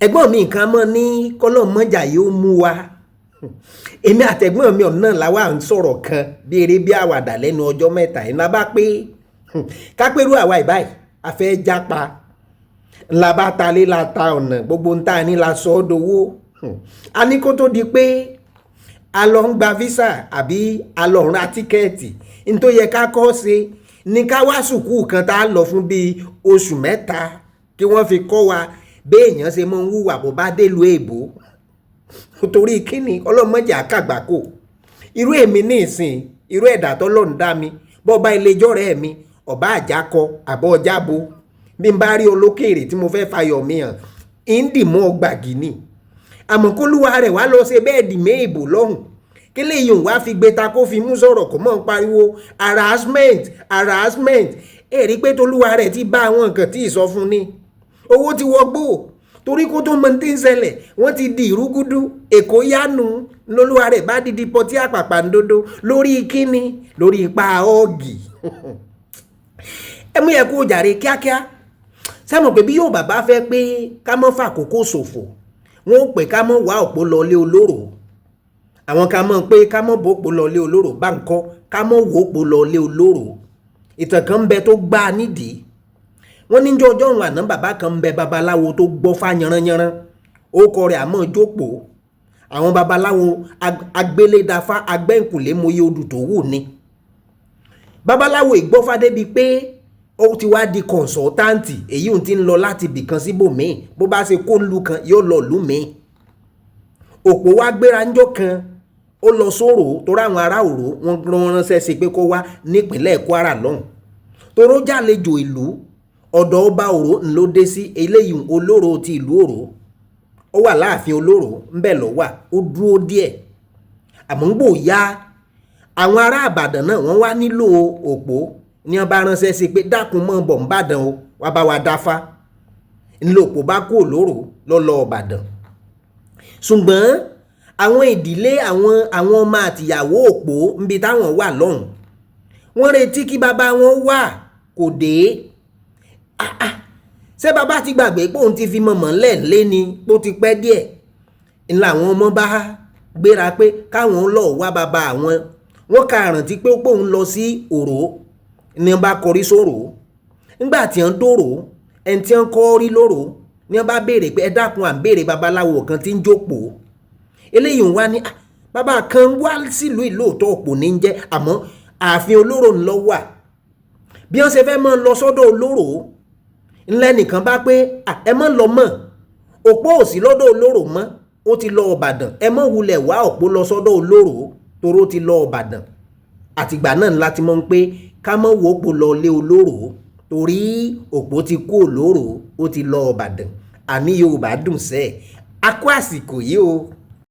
Ẹ̀gbọ́n mi nǹkan mọ́ ní kọ́lọ́mọjà yóò mú wa. Èmi àtẹ̀gbọ́n mi ọ̀nà làwa ń sọ̀rọ̀ kan bí eré bí àwàdà lẹ́nu ọjọ́ mẹ́ta yìí. Ńlá bá pé kápẹ́rú àwa ìbáyìí a fẹ́ jápa, ńlá bá ta lé la ta ọ̀nà, gbogbo ń ta ni la sọ ọ́ dowó. A ní kó tó di pé a lọ ń gba visa àbí a lọ ń ra tíkẹ́ẹ̀tì, ní tó yẹ ká kọ́ ṣe ní ká wá sùkúù kan tá a lọ fún bíi oṣù 3 kí wọ́n fi kọ́ wa béèyàn ṣe máa ń hùwà bó bá délùú èbó. Torí kíni? Ọlọ́mọdé àkàgbàkò. Irú èmi ní ìsìn, irú ẹ̀dá tọ́lọ́run dá mi, bọ́ba iléjọ́ rẹ̀ mi ọ̀bá àjákọ àbọ̀ ọ̀jábo, bí n bá rí olókèèrè tí mo fẹ́ fayọ̀ mi hàn, ń dì mọ́ ọgbà gíní. Àmọ́ kólúwa rẹ̀ wá lọ ṣe bẹ́ẹ̀ dì méèbò lọ́hùn, kí lèyìn wá fi gbé ta kó fi mú sọ̀rọ̀ kó mọ̀ ń pariwo harassment harassment. Ẹ rí pé tolúwa rẹ̀ ti bá àwọn nǹkan tí ì sọ fún ni, owó ti wọgbó, torí kó tó mọ tí ń ṣẹlẹ̀ wọ́n ti di ìrúgúdú èkó yánu lolúwa rẹ̀ bá didi pọtí àpàpàǹdodo lórí kíni, lórí ipa ọ́ọ̀gì. Ẹ mú yẹ kó jàre kíákíá. Sẹ́mọ̀ pé bí yóò bàbá fẹ́ pé ká mọ́ fàkókò ṣòfò, wọ́n ó pè ká mọ́ wá òpó lọlé olóró. Àwọn ká mọ̀ pé ká mọ́ bòpó lọlé olóró bá ń kọ́ ká mọ́ wò òpó lọlé olóró. Ìtàn kan ń bẹ tó gbá a nídìí. Wọ́n ní jọ́ ọjọ́ òun àná bàbá kan ń bẹ, babaláwo tó gbọ́ fá yanranyanran, orúkọ rẹ̀ àmọ́ jókòó. Àwọn babaláwo agbélédafá agbẹ́ǹkùlé mọyé odù tó wù ni. Babaláwo ìgbọ́fá débi pé ó ti wá di kọ̀ǹsọ̀táǹtì, èyí ò ti ń lọ láti ibìkan síbòmíì, bó bá ṣe kó lu kan yóò lọ lù míì. Òpó wá gbéra ńjọ́ kan, ó lọ sóró torí àwọn ará òró wọ́n ránṣẹ́ sí pé kó wá nípínlẹ̀ Kwara lọ́hùn, toró jàlejò ìlú. Ọ̀dọ̀ ọba òró ńlọ dé sí, eléyìí olóró ti ìlú òró, ó wà láàfin olóró ńbẹ̀ ló wà, ó dúró díẹ̀. Àmọ́ ń gbò ya àwọn ará Ìbàdàn náà wọ́n wá nílò òpó, ní wọ́n bá ránṣẹ́ sí pé dákun mọ́ bọ̀ ńbàdàn o, wá bá wa dáfá. Ńlọ òpó bá kú olóró lọ́lọ́ Ìbàdàn. Ṣùgbọ́n àwọn ìdílé àwọn ọmọ àtìyàwó òpó ńbi táwọn wà lọ́hùn, wọ́n retí kí bàbá wọn wà, kò dé. Ṣé bàbá ti gbàgbé pé òun ti fi mọ̀mọ́ ńlẹ̀ ńlé ni, pé ó ti pẹ́ díẹ̀? Ńlá àwọn ọmọ bá gbéra pé káwọn lọ wá bàbá àwọn. Wọ́n ka àrántí pé ó pòun lọ sí òró, ní wọ́n bá kọrí sóró. Nígbà tí wọ́n dòró, ẹni tí wọ́n kọ́ rí lóró ní wọ́n bá béèrè pé ẹ dákun, à ń béèrè babaláwo kan tí ń jókòó. Eléyìí ń wá ní bàbá kan wá sílùú ìlóòótọ́, òpó ní ń jẹ́, àmọ́ ààfin olóró ń lọ wà. Bí wọ́n ṣe fẹ́ mọ́ lọ sọ́dọ̀ olóró ńlẹ́ nìkan bá pé ẹ mọ́ lọ mọ́, òpó ò sí lọ́dọ̀ olóró mọ́, ó ti lọ Ìbàdàn, ẹ mọ́ wulẹ̀ wá òpó lọ sọ́dọ̀ olóró toró ti lọ Ìbàdàn. Àtìgbà náà ńlá ti mọ̀ ń pé ká mọ́ wo òpó lọ lé olóró torí òpó ti kú olóró, ó ti lọ Ìbàdàn. Àní Yorùbá dùn sẹ́ẹ̀. A kú àsìkò yìí o.